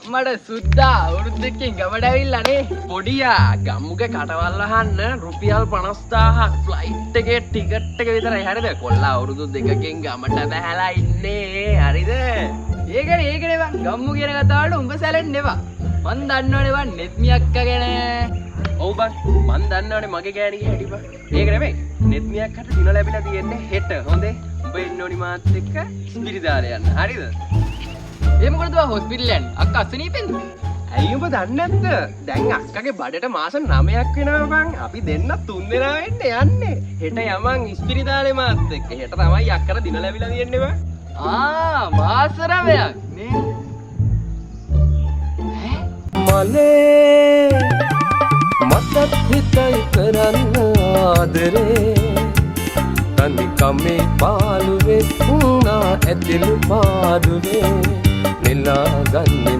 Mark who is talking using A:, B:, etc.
A: අම්මට සුද්දා අවුරුදු දෙකකින් ගමට ඇවිල්ලා නේ.
B: පොඩියා, ගම්මුගේ කටවල් අහන්න රුපියල් 50,000ක් ෆ්ලයිට් එකේ ටිකට් එක විතරයි, හරිද? කොල්ලා අවුරුදු දෙකකින් ගමට බැහැලා ඉන්නේ, හරිද?
A: ඒකනේ ඒකනේ බං, ගම්මු කියන කතාවට උඹ සැලෙන්න එපා. මං දන්නවනේ බං නෙත්මි අක්කා ගැන.
B: ඔව් බං, මං දන්නවනේ මගේ ගෑණිගේ හැටි බං. ඒක නෙමෙයි, නෙත්මි අක්කට දින ලැබිලා තියෙන්නේ හෙට. හොඳේ, උඹ එන්න ඕනි මාත් එක්ක ඉස්පිරිතාලේ යන්න, හරිද?
A: ඒ මොකටද බං හොස්පිටල් යන්නේ? අක්කා අසනීපෙන්ද?
B: ඇයි උඹ දන්නේ නැද්ද? දැන් අක්කගේ බඩට මාස 9ක් වෙනවා බං. අපි දෙන්න තුන් දෙනා වෙන්න යන්නේ. හෙට යමන් ඉස්පිරිතාලේ මාත් එක්ක. හෙට තමයි අක්කට දින ලැබිලා තියෙන්නේ බං.
A: ආ, මාස 9ක් නේ.
C: මලේ මටත් හිතයි කරන්න ආදරේ. තනිකමේ පාළුවේ වුණා ඇතිලු පාදුවේ නෙලා ගන්නේ.